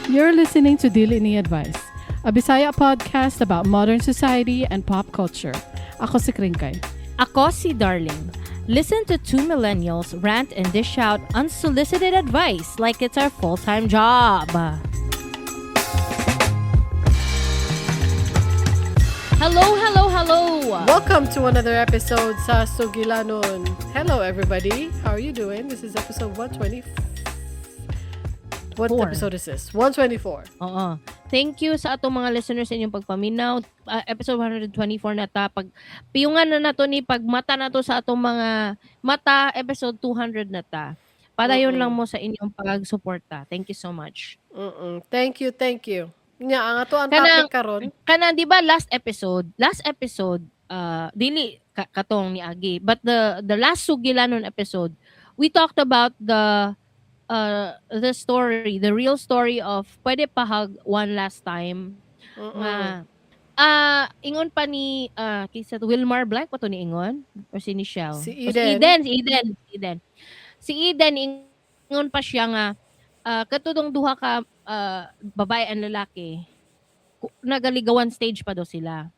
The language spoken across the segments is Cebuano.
You're listening to Dili Ni Advice, a Bisaya podcast about modern society and pop culture. Ako si Kringkay. Ako si Darling. Listen to two millennials rant and dish out unsolicited advice like it's our full-time job. Hello, hello, hello. Welcome to another episode sa Sugilanon. Hello, everybody. How are you doing? This is episode 120. What Four. Episode is this? 124. Oo. Thank you sa atong mga listeners sa inyong pagpaminaw. Episode 124 na ta. Pag piyungan na nato ni pagmata na to sa atong mga mata, episode 200 na ta. Padayon lang mo sa inyong pagsuporta. Thank you so much. Thank you, thank you. Nya, ang ato ang Kanang- topic karon. Kanang, di ba, last episode, dili katong ni Agi, but the last Sugilanon episode, we talked about the story, the real story of "Pwede pa hug one last time" nga ingon pa ni kinsa to, Wilmar Blank pa to ni ingon or si Nichelle? Si O Eden. Si Eden, si Eden, si Eden. Si Eden, ingon pa siya nga katudong duha ka babae and lalaki, nagaligawan stage pa daw sila.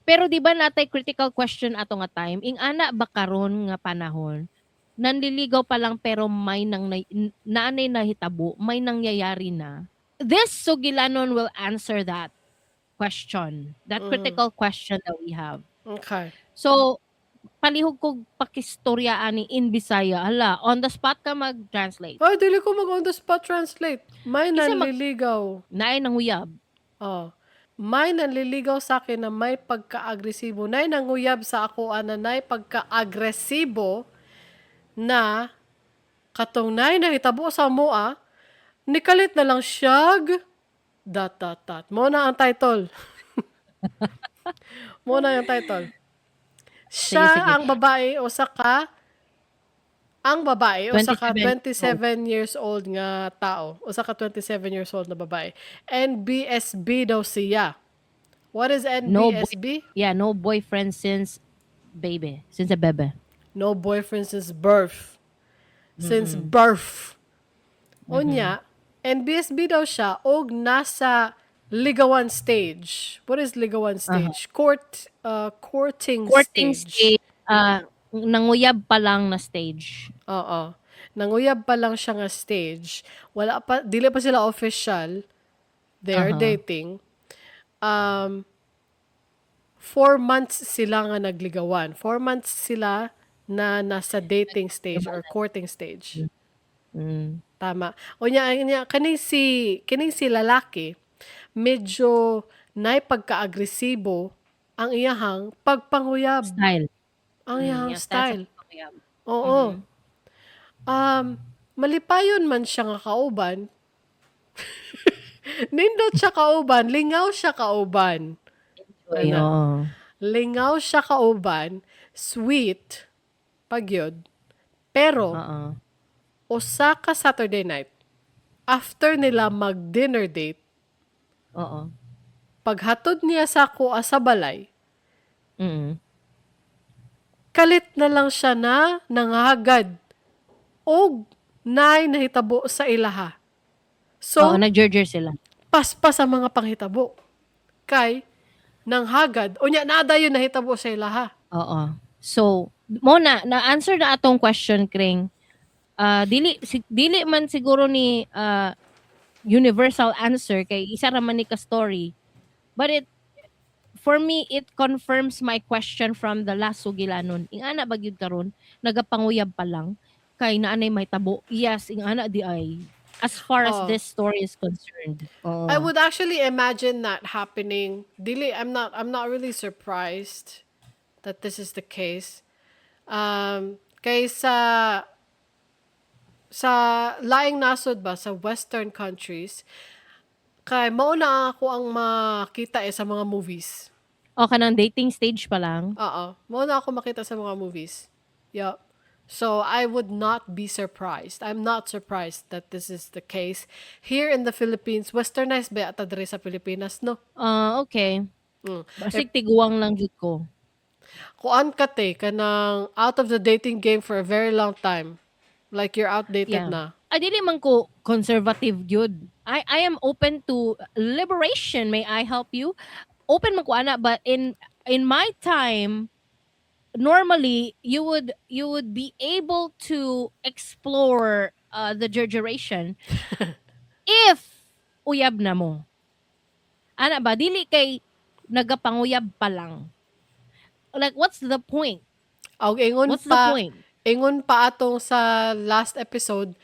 Pero di ba natay critical question ato nga time, ing-ana ba karon nga panahon, nanliligaw pa lang pero may nang naanay nahitabo, may nangyayari na? This Sugilanon will answer that question, that critical question that we have. So, palihog kog pakistorya ani in Bisaya. Hala, on the spot ka mag-translate. Ay, dili ko mag on the spot translate. May Kasi nanliligaw. Naay nanguyab. Oh. May nanliligaw sa akin na may pagka-agresibo. Nay nanguyab sa ako na nay pagka-agresibo na katong nay nahitabo sa moa, nikalit na lang siyag dot dot dot. Mo na ang title. Mo na yung title. Siya Sige, sige. ang babae usa ka ang babae usa ka 27 27 years old nga tao. Usa ka 27 years old na babae. NBSB daw siya. What is No boy- NBSB? Yeah, no boyfriend since baby. Since a bebe. No boyfriend since birth. Since birth. Unya, NBSB daw siya og nasa ligawan stage. What is ligawan stage? Courting, Courting stage. stage, nanguyab pa lang na stage. Oo. Nanguyab pa lang siya nga stage. Wala pa, dili pa sila official. They are dating. 4 months sila nga nagligawan. 4 months sila na nasa dating stage or courting stage. Tama. Unya, unya kaning si lalaki medyo nay pagka-agresibo ang iyahang pagpanguyab. Style. Ang iyahang Yeah, style sa style. panguyab. Oo. Malipayon man siya nga kauban. Nindot siya kauban, lingaw siya kauban. Ay, Ano? oo. Lingaw siya kauban, sweet, pagyod. Pero, Oo. Usa ka Saturday night, after nila mag-dinner date, Oo. Paghatod niya sa akoa sa balay, kalit na lang siya na nangagad og nay nahitabo sa ilaha. So, Oo, nag-jerjer sila. Paspas ang mga panghitabo. Kay, nanghagad, unya naa dayon nahitabo sa ilaha. Oo. So, mo na na-answer na atong question, Kring. Dili man siguro ni universal answer kay isa ra man ni ka story. But it for me, it confirms my question from the last Sugilanon. Ingana ba gyud karon, nagapanguyab pa lang kay naanay may tabo? Yes, ingana di ay. As far as Oh. this story is concerned. Oo. I would actually imagine that happening. Dili, I'm not really surprised that this is the case. Kay sa laing nasod ba, sa western countries, kay mao na ako ang makita eh sa mga movies. O kanang dating stage pa lang. Oo. Mao na ako makita sa mga movies. Yup. So I would not be surprised. I'm not surprised that this is the case here in the Philippines. Westernized ba yata diri sa Pilipinas, no? Ah, okay. Basig tiguang lang jud ko. Kuan ka te, kanang out of the dating game for a very long time. Like, you're outdated na. Ay, dili man ko conservative gyud. I am open to liberation. May I help you? Open man ko ana, but in my time, normally you would be able to explore the duration if uyab na mo. Ana ba, dili kay nagapanguyab pa lang. Like, what's the point? Og ingon What's the pa point? Ingon pa atong sa last episode,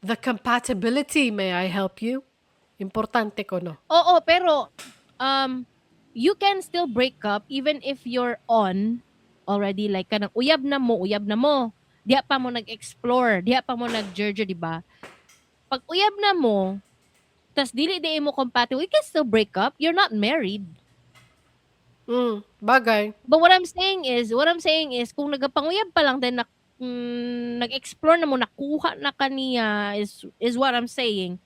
the compatibility, may I help you? Importante ko, no? Oo, pero you can still break up even if you're on already, like kanang uyab na mo, uyab na mo. Diha pa mo nag-explore, diha pa mo nag-jerjer, di ba? Pag uyab na mo, tas dili di mo compatible, you can still break up. You're not married. Bagay. But what I'm saying is, kung nagapanguyab pa lang, then nag-explore na mo, nakuha na kaniya, is what I'm saying.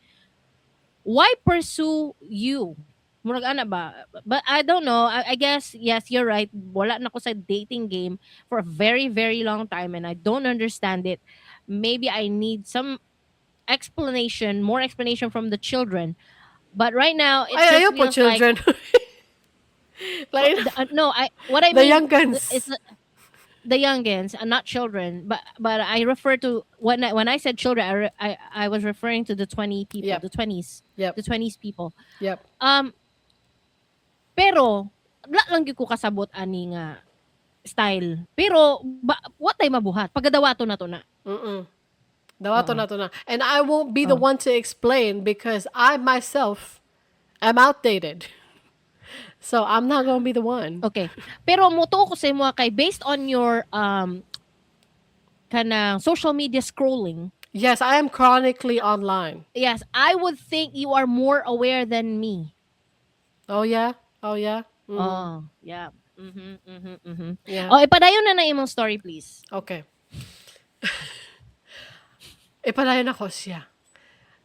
Why pursue you? Murag ana ba? But I don't know. I guess, yes, you're right. Wala na ko sa dating game for a very, very long time and I don't understand it. Maybe I need some explanation, more explanation from the children. But right now, it Ay, just ayaw po feels like children. Like, no, I what I the mean youngins. is the youngins and not children. But I refer to when I said children, I was referring to the 20 people, the 20s, the 20s people. Pero wala lang gyud ko kasabot ani nga style. Pero ba, wa tay mabuhat? Pagadawato na to na. Dawato Oo. Na to na. And I won't be the Oh. one to explain because I myself am outdated. So I'm not gonna be the one. Okay. Pero motuo ko sa imo kay based on your kanang social media scrolling, Yes, I am chronically online. Yes, I would think you are more aware than me. Oh yeah? Oh yeah? Mm. Oh, yeah. Oh, ipadayon na na imong story, please. Okay. Ipadayon ako siya.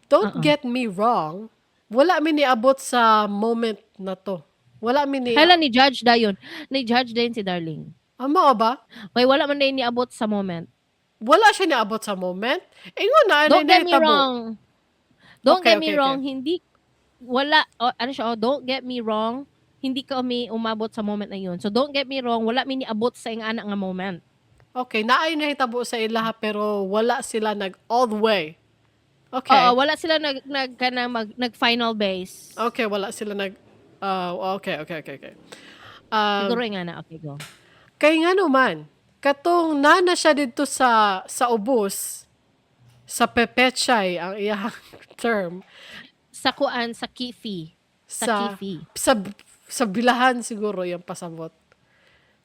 Don't Oo. Get me wrong. Wala mi niabot sa moment na to. Wala mi ni Hala, ni judge dayon. Ni judge dayon si Darling. Amo ba? Kay wala man dayon niabot sa moment. Wala siya niabot sa moment. Ingon na Don't get me nahitabo. Wrong. Don't get me okay. wrong, hindi wala oh, ano siya, oh, don't get me wrong, hindi kami umabot sa moment na yun. So don't get me wrong, wala mi niabot sa ing-ana nga moment. Okay, naay nahitabo sa ilaha pero wala sila nag all the way. Okay. Oo, wala sila nag nag kanang mag nag final base. Okay, wala sila nag okay. Siguro nga na, okay, go. Kay nga naman, katong nana siya didto sa ubos, sa pepechay ang iyang term. Sa kuan, sa kifi. Sa Sa kifi. Sa bilahan siguro yung pasabot.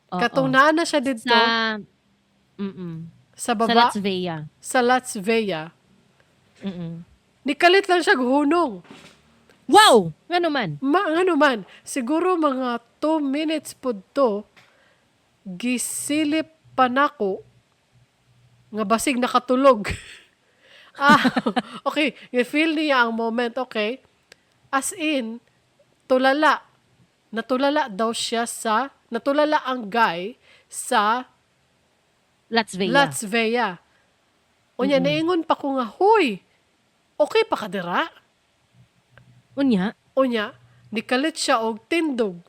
Oo. Katong naa siya didto Sa sa Sa baba Latvia. Sa Latvia. Nikalit lang siya hunong. Wow! Ngano man? Ma ngano man, siguro mga 2 minutes pud to, gisilip pa nako nga basig nakatulog. Ah, okay, feel niya ang moment, okay. As in, tulala. Natulala daw siya sa, natulala ang guy sa Latvia. Latvia. Unya, naingon pa ko nga, "Huy, okay pa ka dira?" Unya? Unya, nikalit siya og tindog.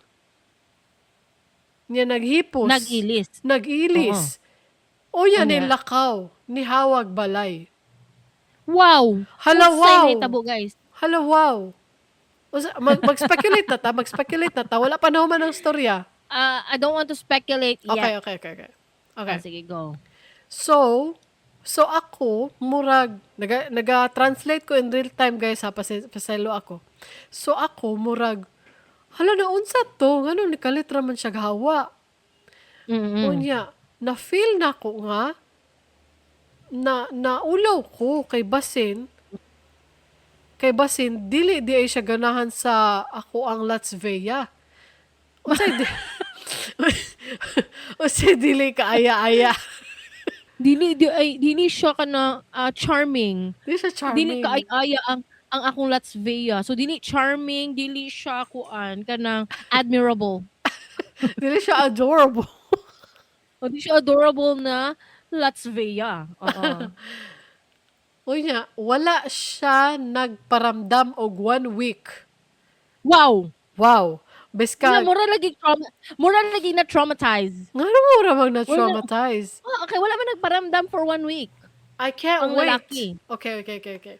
Nya naghipos. Nag-ilis. Nag-ilis. Unya, Unya. Nilakaw, nihawag balay. Wow! Hala, Unsay wow! nahitabo, guys? Hala, wow! Mag-speculate na ta, mag-speculate na ta. Wala pa naman ang storya. I don't want to speculate Okay, yet. okay. Okay. Ah, sige, go. So ako, murag, naga-translate ko in real time, guys, ha, paselo ako. So ako, murag, hala na, unsa to? Ngano, nikalit raman siya gawa. Unya, na-feel na ko nga, na naulaw ko kay basin dili di ay siya ganahan sa ako ang Latvia. Unsay dili ka aya-aya? Dili di ay dili siya kana charming. Di siya charming. Dili ka ay aya ang akong Latvia. So dili charming, dili siya kuan kanang admirable. Dili siya adorable. O di siya adorable na Latvia. Oo. Unya, wala siya nagparamdam og one week. Wow. Wow. Nga Biskan mura lagi na traumatize. Ngano mura mang na-traumatize? Oh, okay, wala man nagparamdam for one week. I can't Ang wait. lalaki. Okay.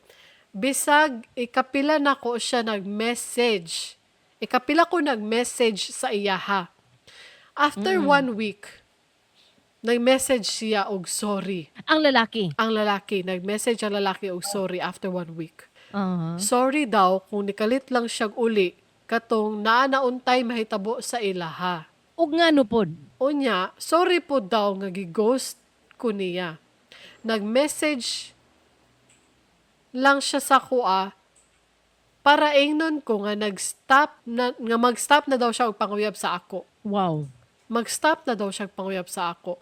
Bisag ikapila nako siya nag-message. Ikapila ko nag-message sa iyaha. After one week, nag-message siya og sorry. Ang lalaki. Ang lalaki, nag-message ang lalaki og sorry after one week. Sorry daw kung nikalit lang siya uli katong naa na untay mahitabo sa ilaha. Ug ngano pod? Unya, sorry po daw nga gi-ghost ko niya. Nag-message lang siya sa kuha para ingnon ko nga nag-stop na nga mag-stop na daw siya og panguyab sa ako. Mag-stop na daw siya og panguyab sa ako.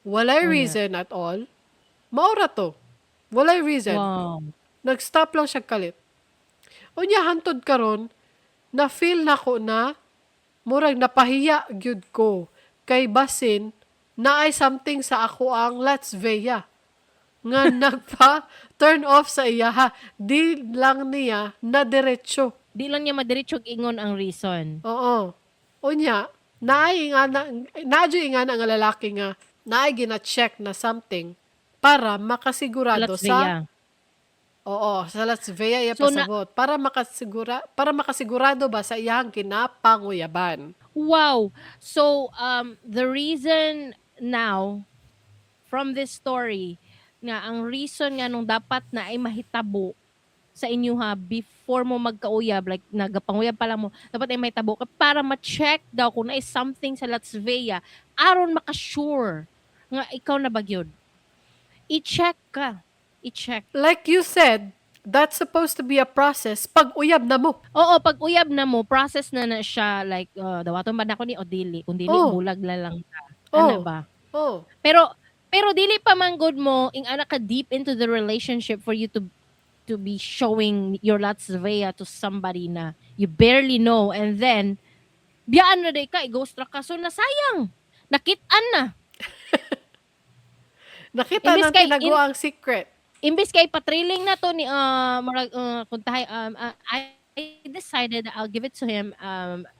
Walay reason at all. Maura to. Walay reason. Nag-stop lang siya kalit. Unya, hantod karon, na feel nako na murag napahiya gyud ko kay basin naay something sa ako ang Latvia nga nagpa turn off sa iya. Di lang niya na diretso. Di lang niya madiretso ingon ang reason. Oo. Unya, naay nga na naadyoy nga nga lalaki nga naay gina-check na something para makasigurado Latvia. Sa Oo, sa Latvia iya So, na- pasabot para makasigurado ba sa iyang ginapanguyaban. Wow. So the reason now from this story nga ang reason nga nung dapat na ay mahitabo sa inyo ha before mo magkauyab, like nagapanguyab pa lang mo, dapat ay mahitabo ka para ma-check daw kung naay something sa Latvia aron maka-sure nga ikaw na ba gyud. I-check ka. I-check. Like you said, that's supposed to be a process pag uyab na mo. Oo, pag uyab na mo, process na na siya, like dawaton ba nako ni o dili? Kung dili, bulag na lang ta. Ana ba? Oh. Pero dili pa man gud mo ing ana ka deep into the relationship for you to be showing your Latvia to somebody na you barely know and then biyaan na day ka, i-ghost ra ka. So nasayang. Nakit-an na. Nakita Imbis ng kay tinago ang secret. Imbis kay patrailing na to ni murag kung tahay I decided that I'll give it to him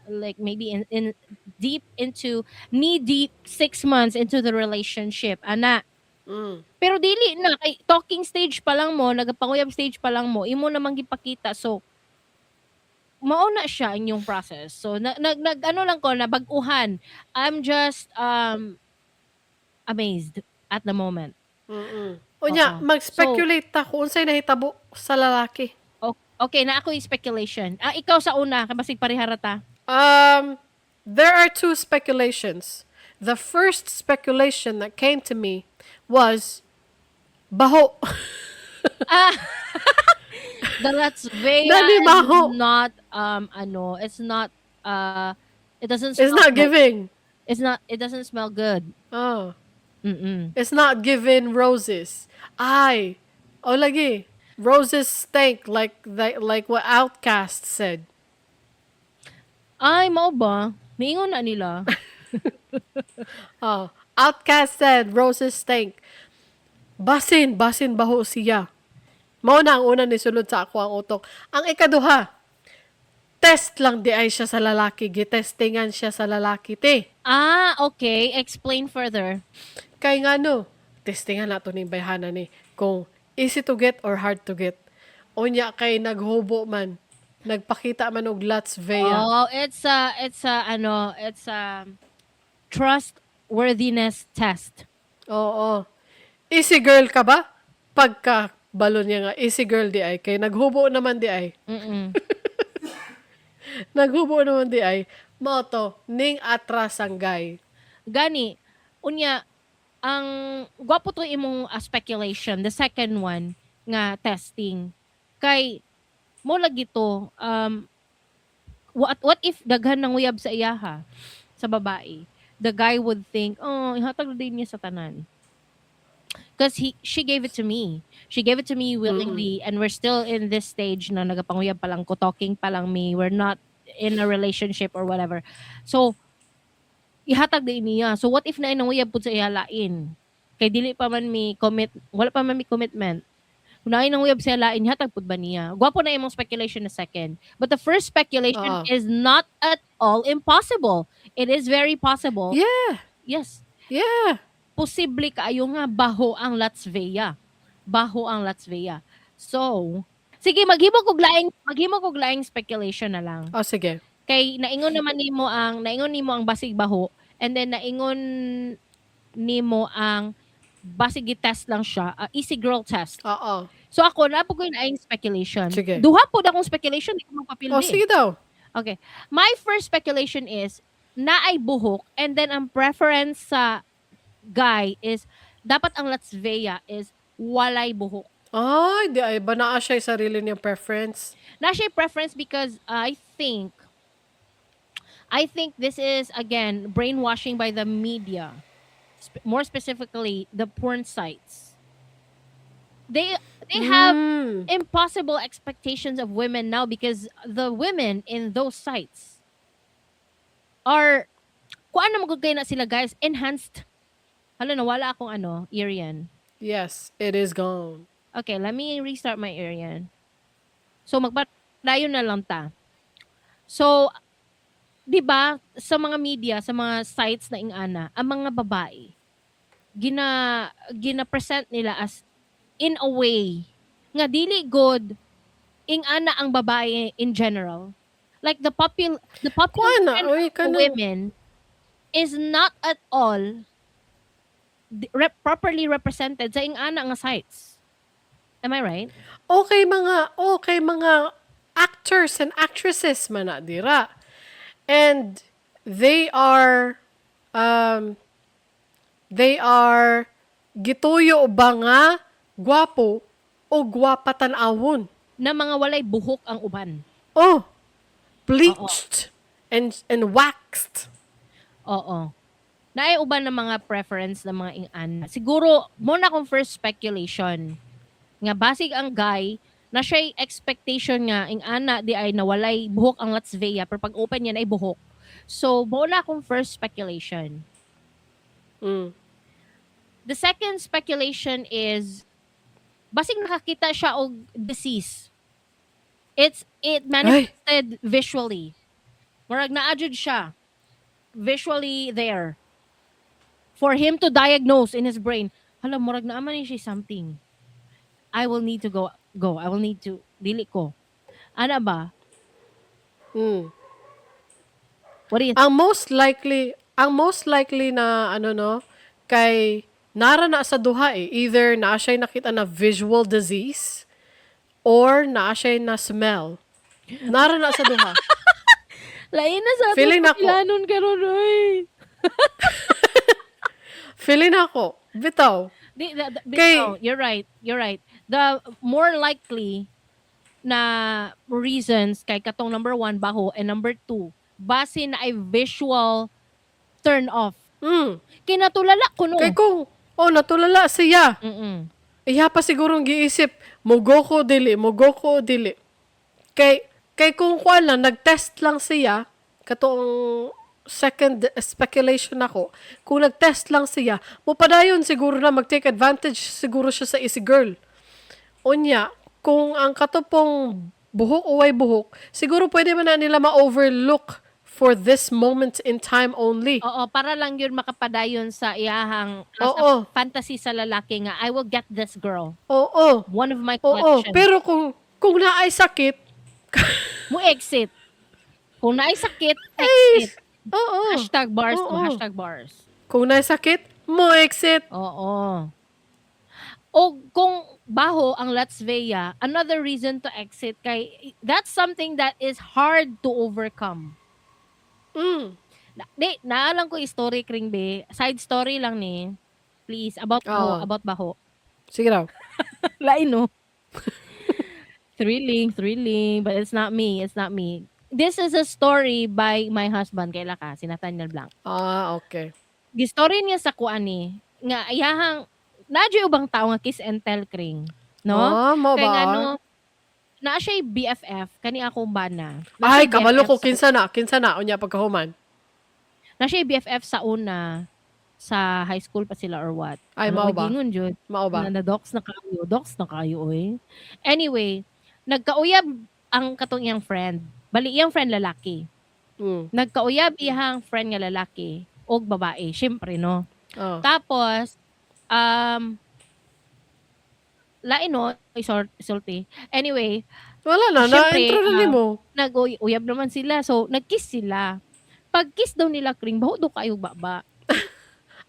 like maybe in deep into knee deep 6 months into the relationship, ana. Pero dili na kay talking stage pa lang mo, nagapanguyab stage pa lang mo, imo namang gipakita, so mao na siya inyong process. So nag nag, nag ano lang ko na bag-uhan. I'm just amazed at the moment. Unya, Oo. mag-speculate ta kung unsay nahitabo sa lalaki. Okay na ako yung speculation. Ah, ikaw sa una, kay basig parehara ta. There are two speculations. The first speculation that came to me was baho. Ah, the Latvia Dali, is maho. Not ano, it's not it doesn't It's smell not good. giving. It doesn't smell good. Oh. It's not giving roses. Ay. Oh, lagi. Roses stink like what Outkast said. Ay, mao ba? Miingon na nila. Oh, Outkast said roses stink. Basin, basin baho siya. Mao na ang una ni sulod sa ako ang utok. Ang ikaduha, test lang di ay siya sa lalaki. Gitestingan siya sa lalaki, te. Ah, okay. Explain further. Kay nga no, testingan nato ning bayhana ni kung easy to get or hard to get. Unya kay naghubo man, nagpakita man og Latvia. Oh, it's a ano, it's a trustworthiness test. Oo. Easy girl ka ba? Pagka balon niya nga, easy girl di ay. Kay naghubo naman di ay. Naghubo naman di ay. Mao to, ning atras ang guy. Gani, unya, ang gwapo to imong speculation, the second one nga testing. Kay mo lagi to what if daghan ng uyab sa iyaha sa babae? The guy would think, "Oh, ihatag din niya sa tanan." Because he she gave it to me. She gave it to me willingly and we're still in this stage na nagapanguyab pa lang ko, talking pa lang me. We're not in a relationship or whatever. So ihatag din niya. So what if na nanguyab pud sa iya lain? Kay dili pa man mi commit, wala pa man mi commitment. Kung naay nanguyab siya lain, hatag pud ba niya? Gwapo na imong speculation na second. But the first speculation is not at all impossible. It is very possible. Yes. Posible kaayo nga baho ang Latvia. Baho ang Latvia. So, sige, maghimo kog laing speculation na lang. Oh, sige. Kay naingon nimo ang basig baho and then naingon nimo ang basig test lang siya, easy girl test. So ako naa po ko'y laing speculation. Sige. Duha pod akong speculation, di ko magpapildi. Oh, sige daw. Okay. My first speculation is naay buhok and then ang preference sa guy is dapat ang Latvia is walay buhok. Ay, di ay ba naa siya sarili niyang preference? Na siya preference because I think this is again brainwashing by the media. More specifically, the porn sites. They have impossible expectations of women now because the women in those sites are, kuan na magud na sila, guys, enhanced. Hala, nawala akong ano, Irian. Yes, it is gone. Okay, let me restart my Irian. So magpadayon na lang ta. So, 'di ba, sa mga media, sa mga sites na ingana, ang mga babae gina gina-present nila as in a way nga dili good ingana ang babae in general. Like the Kuan na, population oy, of kanang women is not at all properly represented sa ingana nga sites. Am I right? Okay, mga actors and actresses man na dira. And they are gituyo ba nga gwapo o gwapa tan-awon? Na mga walay buhok ang uban. Oh, bleached and waxed. Oo. Naay uban ng mga preference ng mga ingana. Siguro, mo na akong first speculation. Nga basig ang guy, na siya'y expectation nga ingana di ay nawalay buhok ang Latvia pero pag open niya na buhok. So, mo na akong first speculation. The second speculation is basig nakakita siya og disease. It manifested visually. Murag naa jud siya visually there for him to diagnose in his brain. Hala, murag naa man ni siya something. I will need to go go. I will need to dili ko. Ana ba? Mm. What do you Ang most likely na ano no, kay nara na sa duha eh. Either naa siya nakita na visual disease or naa siya na smell. Nara na sa duha. Lain na sa ato Feeling nako. Pilanon karon oy. Feeling nako. Bitaw. Di, bitaw, you're right. You're right. The more likely na reasons kay katong number one, baho, and number two, base na ay visual turn off. Kinatulala ko no. Kay kung oh natulala siya. Iya pa siguro ang giisip, mugo ko dili, mugo ko dili. Kay kung kuan lang nag-test lang siya katong second speculation ako, kung nag-test lang siya, mopadayon siguro na mag-take advantage siguro siya sa easy girl. Unya, kung ang katopong buhok o way buhok, siguro pwede man na nila ma-overlook for this moment in time only. Oo, para lang yun makapadayon sa iyahang sa fantasy sa lalaki nga I will get this girl. One of my collection. Pero kung naay sakit, Mo exit. Kung naay sakit, ay, exit. #bars to #bars. Kung naay sakit, mo exit. Oo. O kung baho ang Latvia, another reason to exit kay that's something that is hard to overcome. Na, di, naalang ko story kring be. Side story lang ni. Please, about baho, about baho. Sige raw. Lain no. Thrilling, thrilling, but it's not me, it's not me. This is a story by my husband, kaila ka, si Nathaniel Blanc. Ah, okay. Gistory niya sa kuan ni nga iyahang naa ubang tao nga kiss and tell kring, no? Ah, mo Kay ba? ngano naa siya BFF kani akong bana. Naa Ay, siya'y kabalo BFF ko sa kinsa na unya pagkahuman. Naa siya BFF sa una. Sa high school pa sila or what. Ay, Ano mao ba? Magingon jud. Mao ba? Na na-dox na kayo, dox na kayo oy. Anyway, nagkauyab ang katong iyang friend. Bali iyang friend lalaki. Nagkauyab iyang friend nga lalaki og babae, syempre, no. Oh. Tapos lain, no, isulti. Anyway, Wala na, syempre, na-intro na nimo. Nag-uyab naman sila. So, nag-kiss sila. Pag-kiss daw nila, Kring, baho daw kayo baba.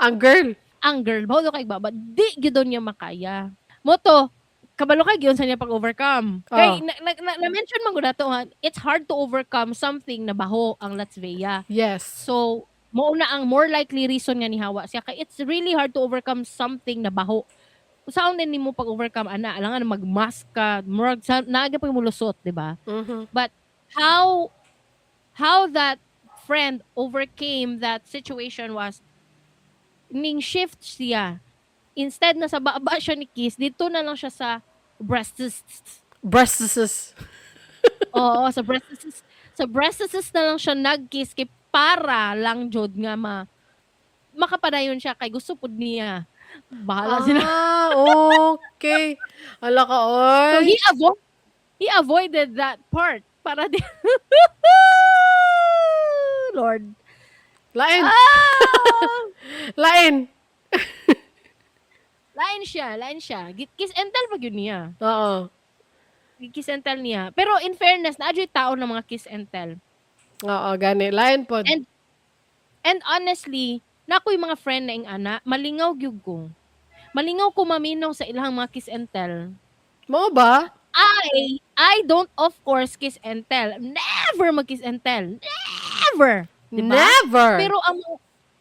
Ang girl. Ang girl, baho daw kayo baba. Di gyud daw niya makaya. Mao to, kabalo ka gyud sa niya pag-overcome. Kay, na-mention man gud nato nga, it's hard to overcome something na baho ang Latvia. So, mao na ang more likely reason nga nihawa siya. Kay it's really hard to overcome something na baho. Saan din nimo pag-overcome ana, alangan mag-mask ka, murag sa naa pa molusot, di ba? Mhm. But how that friend overcame that situation was ning shift siya. Instead na sa baba siya ni kiss, dito na lang siya sa breasts. Breasts. Oo, sa breasts. Sa breasts na lang siya nag-kiss kay para lang jud nga makapadayon siya kay gusto pud niya. Bahala sila. Ah, okay. Hala ka, oy. So he avoided that part para di Lord. Lain. Ah! Lain. Lain siya, lain siya. Kiss and tell pa gyud niya. Oo. Kiss and tell niya. Pero in fairness, naa jud tao na mga kiss and tell. Oo, gani. Lain pod. And honestly, na ako'y mga friend na ing ana, malingaw gyud ko. Malingaw ko maminaw sa ilang mga kiss and tell. Mao ba? I don't, of course, kiss and tell. Never mag-kiss and tell. Never! Diba? Never. Pero ang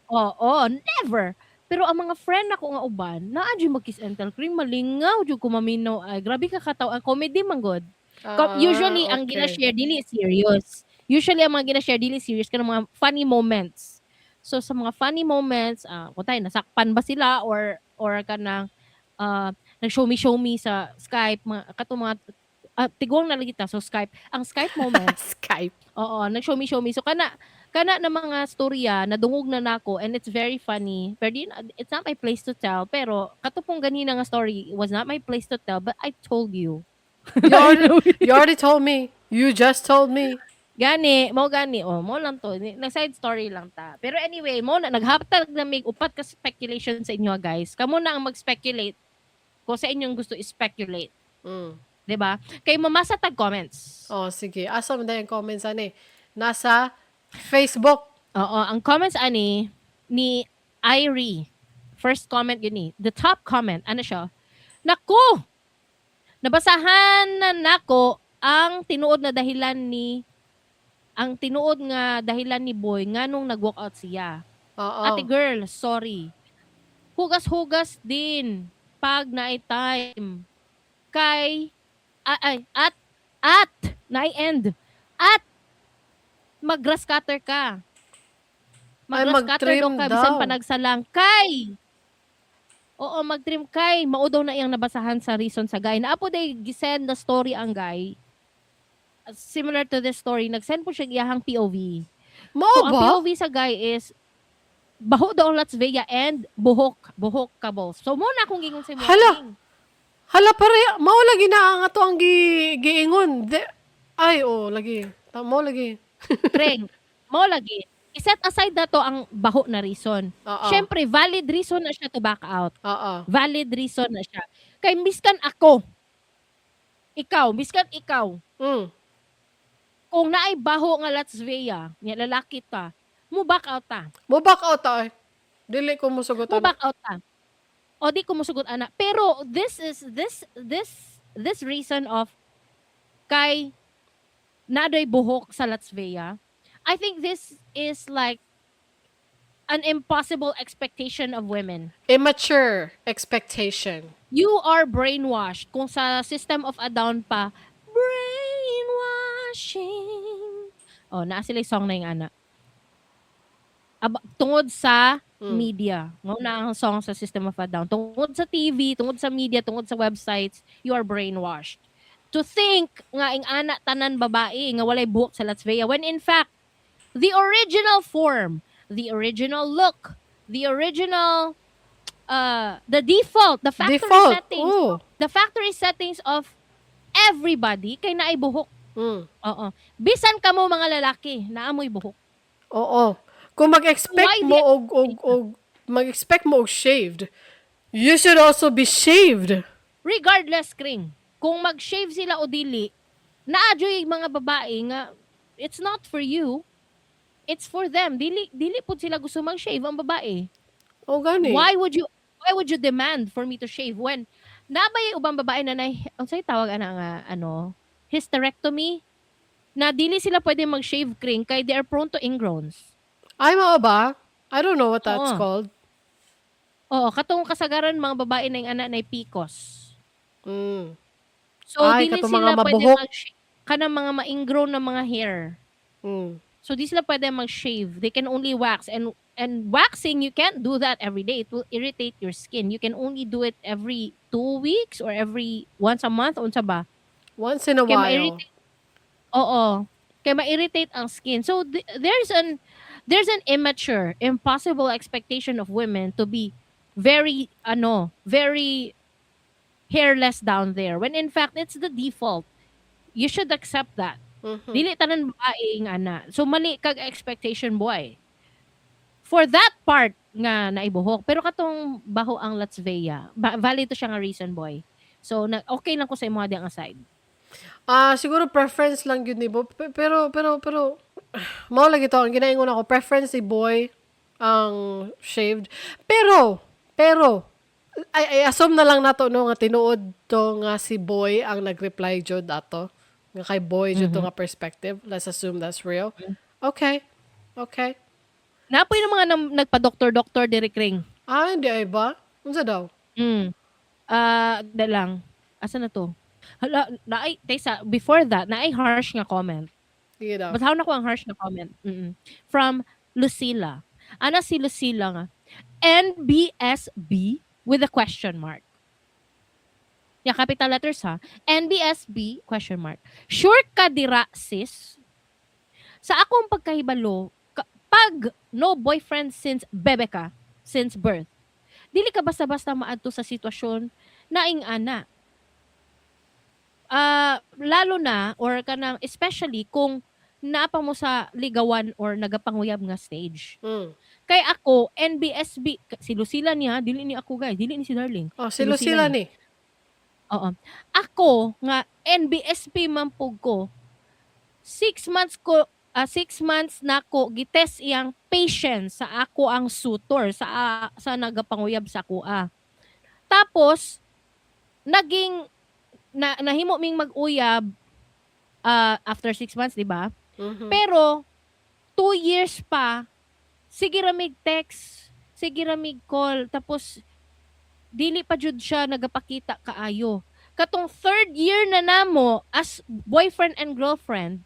Oo, never. Pero ang mga friend nako nga uban, naa jud mag-kiss and tell. Kring malingaw jud ko maminaw ay. Grabe ka kataw, ang comedy man gud. Usually ang gina-share dili serious. Usually ang mga gina-share dili serious, kanang mga funny moments. So sa mga funny moments, kung tayo nasakpan ba sila or kanang nag-show me, show me sa Skype, mga katong mga tiguang na lagi ta, so Skype. Ang Skype moments. Skype. Oo, nag-show me, show me. So kana kana na mga storya nadungog na nako and it's very funny. Pero di, it's not my place to tell, pero kato pong ganina nga story was not my place to tell, but I told you. You already told me. You just told me. Gani, mo gani, oh, mo lang to. Nag side story lang ta. Pero anyway, mo na naghatag na mig upat ka speculation sa inyo, guys. Kamo na ang mag-speculate kung sa inyong gusto i-speculate, 'di ba? Kay mamasa tag comments. Oh, sige. Asa man yung comments ani? Nasa Facebook. Oo, ang comments ani ni Irie. First comment yun ni. The top comment, ano siya? Naku! Nabasahan na nako ang tinuod nga dahilan ni Boy nganong nag-walk out siya. Ate girl, sorry. Hugas-hugas din pag naay time. Kay ay, at naay end at mag-grass cutter ka. Ay, Mag-grass cutter mag-trim daw ka bisan daw. Pa nagsalang kay. Oo, mag-trim kay mao daw na iyang nabasahan sa reason sa guy. Naa po day gisend na story ang guy. Similar to this story, nag-send po siya iyahang POV. Mao So, ang ba? POV sa guy is baho daw ang Latvia and buhok, buhok kabos. So mo na akong gingon sa imo. Hala! King. Hala, pare, mao lagi na ang ato ang giingon. Ay, oh, lagi. Mao lagi. Kreng, mo lagi. I-set aside na to ang baho na reason. Syempre, valid reason na siya to back out. Valid reason na siya. Kay miskan ako, ikaw, miskan ikaw, kung naay baho nga Latvia, nya lalaki ta, mo back out ta. Mo back out ta ay. Dili ko mosugot Mo ana. back out ta. O di ko musugot ana. Pero this is this this this reason of kay nadoy buhok sa Latvia, I think this is like an impossible expectation of women. Immature expectation. You are brainwashed. Kung sa System of a Down pa, brainwashing. Oh, naa sila song na yung ana. Aba, tungod sa media. Mao na ang song sa System of a Down. Tungod sa TV, tungod sa media, tungod sa websites, you are brainwashed. To think nga ing ana tanan babae nga walay buhok sa Latvia when in fact the original form, the original look, The original, the default, the factory Default. Settings, the factory settings of everybody kay naay buhok. Oo. Bisan kamo mga lalaki, naa moy buhok. Oo. Kung mag-expect Why mo og mag-expect mo og shaved, you should also be shaved. Regardless, Kring, kung mag-shave sila o dili, naa juy mga babae nga it's not for you, it's for them. Dili dili pud sila gusto mag-shave ang babae. O gani. Why would you demand for me to shave when naa bay ubang babae na nay, unsay tawag ana nga ano, hysterectomy, na dili sila pwede mag-shave, Kring, kay they are prone to ingrowns. Ay, mao ba? I don't know what that's Oo. Called. Oo, katong kasagaran mga babae na yung ana na PCOS. So Ay, dili katong sila mga pwede mabuhok. Mag kanang mga ma-ingrown na mga hair. So di sila pwede mag-shave. They can only wax, and waxing, you can't do that every day. It will irritate your skin. You can only do it every 2 weeks or every once a month, unsa ba? Once in a Kay while. Ma-irritate. Oo. Kay ma-irritate ang skin. So there's an immature, impossible expectation of women to be very ano, very hairless down there, when in fact it's the default. You should accept that. Dili tanan babae nga ana. So mali kag expectation, boy. For that part nga naibuhok. Pero katong baho ang Latvia, valid to siya nga reason, boy. So na, okay lang ko sa imo ang side. Ah, siguro preference lang gyud ni Bo. Pero mao lagi to ang ginaingon ako, preference ni boy ang shaved. Pero ay, ay assume na lang nato, no, nga tinuod to nga si boy ang nag-reply jud ato. Nga kay boy jud to nga perspective. Let's assume that's real. Okay. Okay. Naa poy ng mga nagpa-doctor-doctor diri, Kring. Ah, hindi ay ba? Unsa daw? Ah, da lang. Asa na to? Hala, naay taysa before that, naay harsh nga comment. Sige daw. Basahon nako ang harsh na comment. From Lucilla. Ana si Lucilla nga, "NBSB?" with a question mark. Yeah, capital letters ha. "NBSB question mark. Sure ka dira, sis? Sa akong pagkahibalo, pag no boyfriend since bebe ka, since birth, dili ka basta-basta maadto sa sitwasyon na ing-ana. Ah, lalo na or kanang especially kung naa pa mo sa ligawan or nagapanguyab nga stage. Kay ako, NBSB," si Lucilla niya, dili ni ako, guys, dili ni si Darling. Oh, si Lucilla ni. Oo. "Ako nga NBSB man pud ko, 6 months nako gitest iyang patience sa ako ang suitor sa nagapanguyab sa akoa. Tapos naging na nahimo ming mag-uyab after 6 months, di ba? Mhm. Pero 2 years pa, sige ra mig text, sige ra mig call, tapos dili pa jud siya nagapakita kaayo. Katong third year na namo as boyfriend and girlfriend,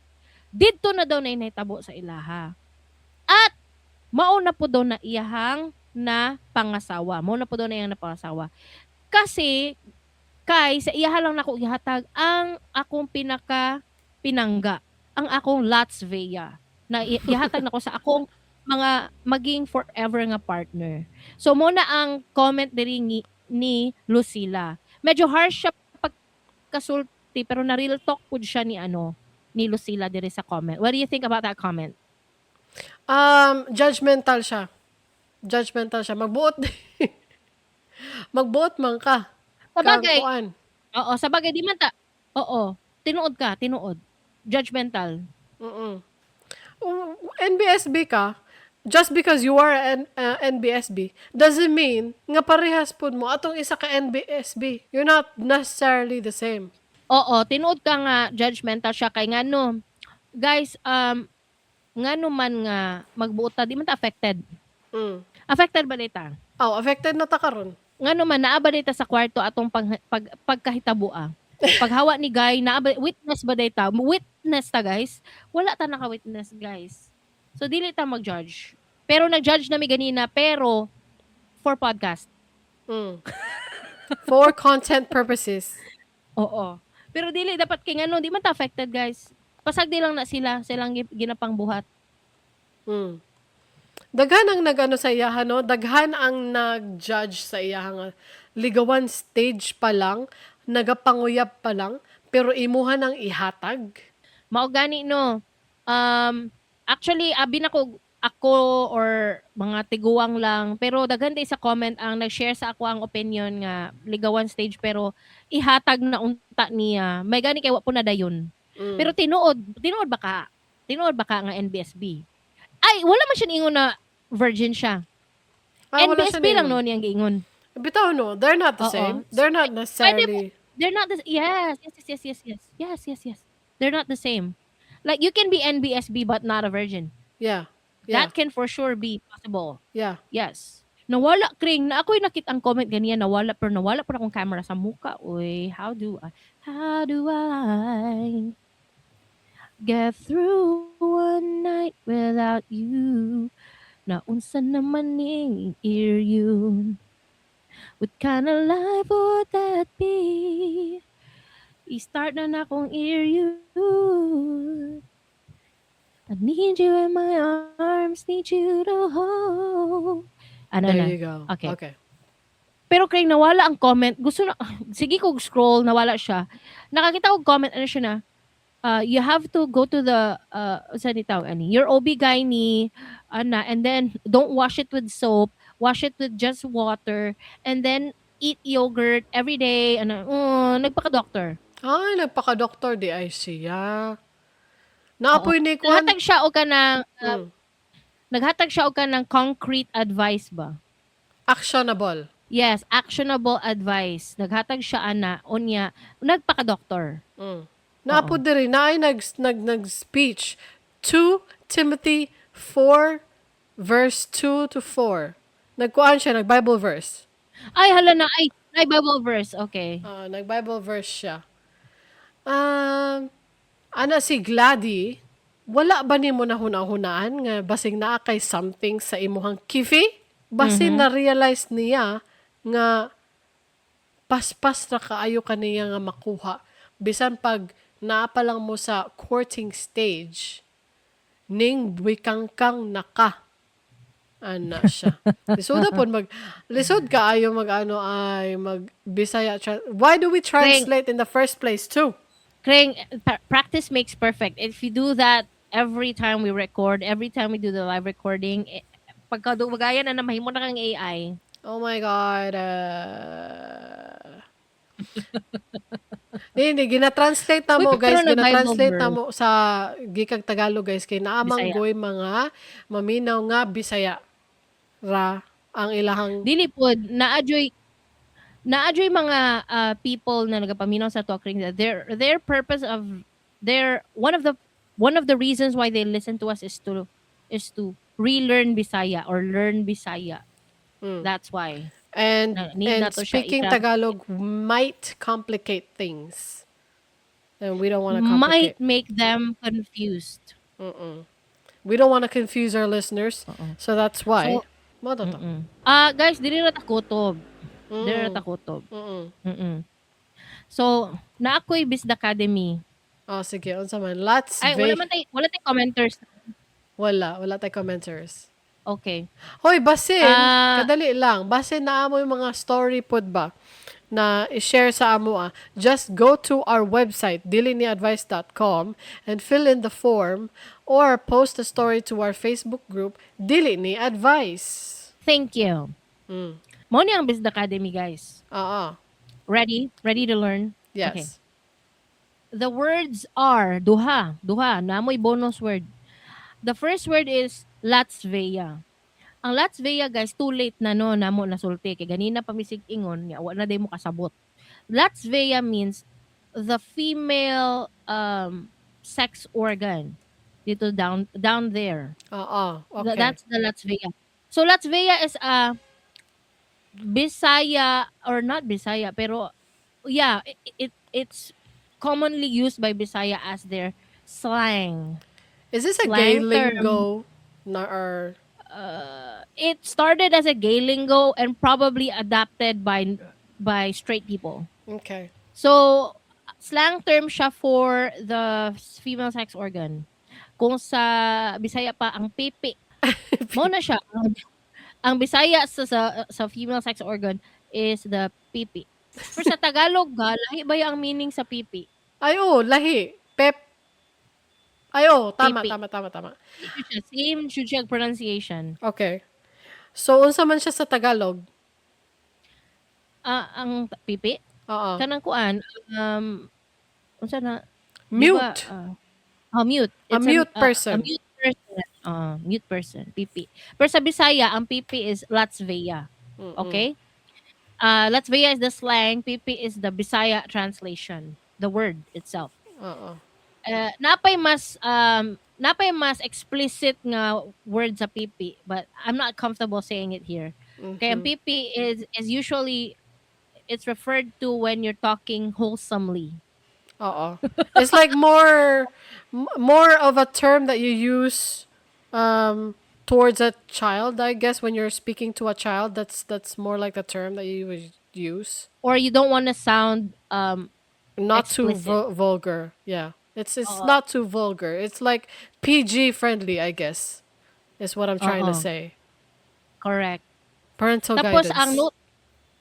didto na daw na nahitabo sa ilaha. At mao na po daw na iyahang na pangasawa. Mao na po daw na iyang napangasawa. Kasi kay sa iyaha lang nako gihatag ang akong pinaka pinangga, ang akong Latvia na ihatag nako sa akong mga maging forever nga partner." So mao na ang comment diri ni Lucilla. Medyo harsh siya pagkasulti, pero na real talk pud siya ni ano, ni Lucilla diri sa comment. What do you think about that comment? Judgmental siya. Judgmental siya. Magbuot. Magbuot man ka. Sa bagay, Kang kuan. Oo, sa bagay di man ta, oo, tinuod ka, tinuod. Judgmental. NBSB ka, just because you are an NBSB doesn't mean nga parehas pud mo atong isa ka NBSB. You're not necessarily the same. Oo, tinuod ka nga judgmental siya kay ngano. Guys, ngano man nga magbuot ta, di man ta affected. Affected ba ta? Oh, affected na ta karon. Ngano man naa ba ta sa kwarto atong pagkahitaboa? Paghawa ni Guy, naa ba, witness ba ta? Witness ta, guys? Wala ta naka-witness, guys. So dili ta mag-judge. Pero nag-judge na mi ganina, pero for podcast. For content purposes. Oo. Pero dili dapat kay ngano, di man ta affected, guys. Pasagdi lang na sila, silang ginapangbuhat. Daghan ang nag-ano sa iyaha, no? Daghan ang nag-judge sa iyaha nga ligawan stage pa lang, nagapanguyab pa lang, pero imuha nang ihatag. Mao gani, no. Actually, abi nako ako or mga tiguang lang, pero daghan day sa comment ang nag-share sa ako ang opinion nga ligawan stage pero ihatag na unta niya. May gani kay wa po na dayon. Pero tinuod, tinuod ba ka? Tinuod ba ka nga NBSB? Ay, wala man siya niingon na virgin siya. Ah, wala siya NBSB lang niingon. No niyang giingon. Bitaw, no, they're not the Oo. same. They're not necessarily. They're not the Yes. They're not the same. Like, you can be NBSB but not a virgin. That can for sure be possible. Yes. Nawala, Kring. Na ako'y nakita ang comment ganiya, nawala, pero nawala pa akong camera sa muka. Uy, how do I get through one night without you? Naunsa naman ning you? What kind of life would that be? I-start na na akong ear you. I need you in my arms, need you to hold. Ano There na? You go. Okay. Okay. Pero kay nawala ang comment, gusto na, sige ko scroll, nawala siya. Nakakita ko comment, ano siya na, you have to go to the, saan ni tawag, ani, your OB-GYN, ana, and then don't wash it with soap, wash it with just water, and then eat yogurt every day, ano, nagpaka-doctor. Ay, nagpaka-doctor di ay siya. Naapoy ni kuan. Naghatag siya og kanang concrete advice ba? Actionable. Yes, actionable advice. Naghatag siya ana, unya, nagpaka-doctor. Naa pod diri naay nag speech 2 Timothy 4 verse 2 to 4. Nagkuan siya, nag Bible verse. Ay, hala na, ay, ay Bible verse, okay. Ah, nag Bible verse siya. Ana si Glady, wala ba nimo nahuna-hunaan nga basing naa kay something sa imuhang kifi? Basin na-realize niya nga paspas ra kaayo kaniya nga makuha. Bisan pag naa pa lang mo sa courting stage, ning wikangkang naka. Ana siya. Lisod na pod mag lisod kaayo mag ano ay mag Bisaya. Why do we translate in the first place too? Kring, practice makes perfect. If you do that every time we record, every time we do the live recording, eh, pagka dumagayan na na, mahimo na kang AI. Oh my God. Hindi, hindi, gina-translate na Uy, mo, pero guys. nag-Bible Gina-translate na verse. mo sa gikag Tagalog, guys. Kay naamang Bisaya. Goy mga maminaw nga Bisaya ra ang ilahang Dili pod naa joy mga people na nagapaminaw sa talk that their purpose of their one of the reasons why they listen to us is to relearn Bisaya or learn Bisaya. That's why. And Na, need and na to siya speaking i-translate. Tagalog might complicate things. And we don't want to Might complicate. Make them confused. We don't want to confuse our listeners. Oo. So that's why. So, Mao to to. Ah, guys, dili ra ta kutob. Dili ra ta kutob. So, naa ko'y Bisda Academy. Oh, sige, unsa man? Let's Ay, wala man tay wala tay commenters. Wala, wala tay commenters. Okay. Hoy, basin, Ah, kadali lang. Basin naa mo yung mga story pod ba na i-share sa amo ah. Just go to our website diliniadvice.com and fill in the form or post a story to our Facebook group, Dili Ni Advice. Thank you. Mao ni ang Bisda Academy, guys. Oo. Ready? Ready to learn? Yes. Okay. The words are duha, duha, namoy bonus word. The first word is Latvia. Ang Latvia, guys, too late na no namo nasulti kay ganina pa misig ingon nga wa na day mo kasabot. Latvia means the female sex organ dito down there. Oo, okay. That's the Latvia. So Latvia is a Bisaya or not Bisaya, pero yeah, it's commonly used by Bisaya as their slang. Is this a gay Slang term. lingo na or It started as a gay lingo and probably adapted by straight people. So slang term siya for the female sex organ. Kung sa Bisaya pa ang pipi. Mao na siya. Ang Bisaya sa female sex organ is the pipi. Pero sa Tagalog ga, lahi ba ang meaning sa pipi? Ay, oh, lahi. Pep. Ay, oh, tama, Pipi. tama. Same jud siya pronunciation. Okay. So, unsa man siya sa Tagalog? Ah, ang pipi? Oo. Kanang kuan, unsa na? Di ba, Mute. Oh, mute. A It's mute a person. Mute person. Mute person, pipi. Pero sa Bisaya, ang pipi is Latvia. Okay? Latvia is the slang, pipi is the Bisaya translation, the word itself. Oo. Napay mas explicit nga word sa pipi, but I'm not comfortable saying it here. Kaya ang pipi is usually, it's referred to when you're talking wholesomely. Oo. It's like more of a term that you use towards a child, I guess. When you're speaking to a child, that's more like the term that you would use. Or you don't want to sound not too explicit. Vulgar. Yeah. It's Oo. Not too vulgar. It's like PG friendly, I guess, is what I'm trying to Oo. Say. Correct. Parental Tapos guidance.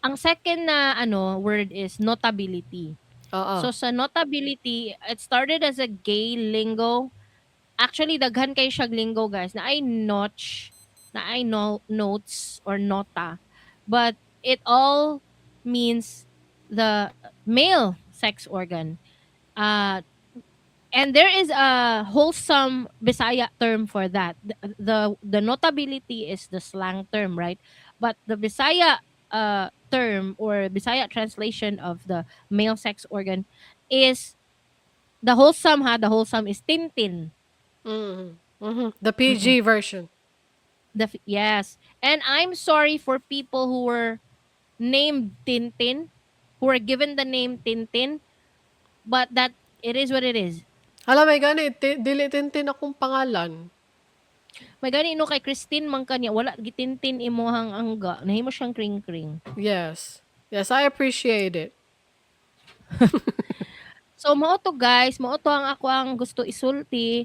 ang second na ano word is notability. Oo. So sa notability, it started as a gay lingo. Actually, daghan kay siyag lingo, guys. Naay notch, naay no, notes or nota. But it all means the male sex organ. And there is a wholesome Bisaya term for that. The notability is the slang term, right? But the Bisaya term or Bisaya translation of the male sex organ is the wholesome ha, the wholesome is tintin. The PG version. Yes. And I'm sorry for people who were named Tintin, who were given the name Tintin, but that it is what it is. Hala, may gani, dili Tintin akong pangalan. May gani no, kay Christine man kanya, wala gitintin imuhang angga, nahimo siyang kring-kring. Yes. Yes, I appreciate it. So mao to, guys, mao to ang ako ang gusto isulti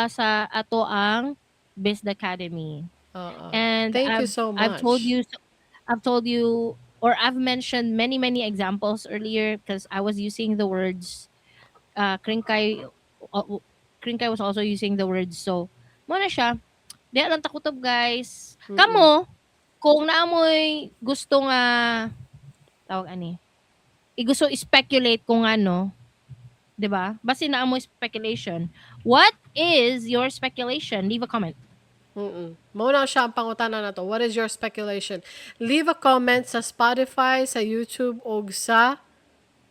sa ato ang Biz Academy. Oo. And Thank you so I've told much. You I've told you or I've mentioned many, many examples earlier because I was using the words, Kringkay was also using the words, so mao na siya. Diha lang ta kutob, guys. Kamo, kung naamoy gusto nga tawag ani, igusto speculate kung ano, 'di ba? Basta naamoy speculation. What is your speculation? Leave a comment. Mao na siya ang pangutana nato. What is your speculation? Leave a comment sa Spotify, sa YouTube, o sa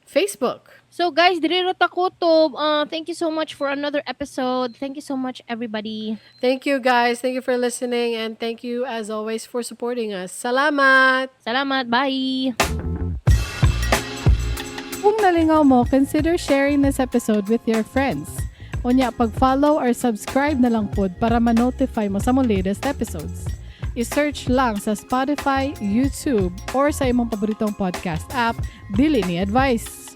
Facebook. So guys, diri ra ta kutob. Thank you so much for another episode. Thank you so much, everybody. Thank you, guys. Thank you for listening and thank you as always for supporting us. Salamat! Salamat. Bye. Kung nalingaw mo, consider sharing this episode with your friends. Unya, pag-follow or subscribe na lang pod para ma-notify mo sa mong latest episodes. I-search lang sa Spotify, YouTube, or sa imong paboritong podcast app, Dili Ni Advice.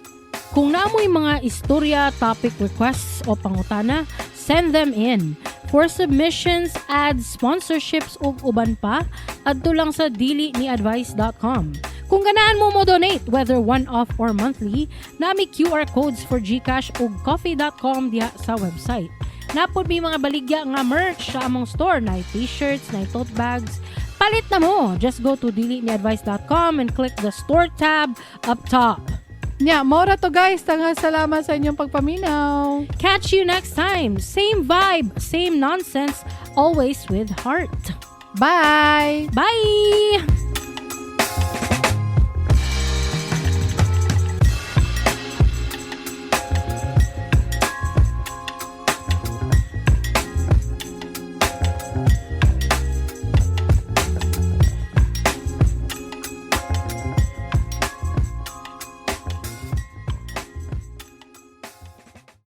Kung naamoy mga istorya, topic requests o pangutana, send them in. For submissions, ads, sponsorships ug uban pa, adto lang sa diliniadvice.com. Kung ganahan mo mo donate, whether one-off or monthly, naa mi QR codes for GCash ug ko-fi.com diha sa website. Naa pod mi mga baligya nga merch sa among store, na t-shirts, na tote bags. Palit na mo! Just go to diliniadvice.com and click the store tab up top. Nya, mao ra to, guys. Daghang salamat sa inyong pagpaminaw. Catch you next time. Same vibe, same nonsense, always with heart. Bye! Bye!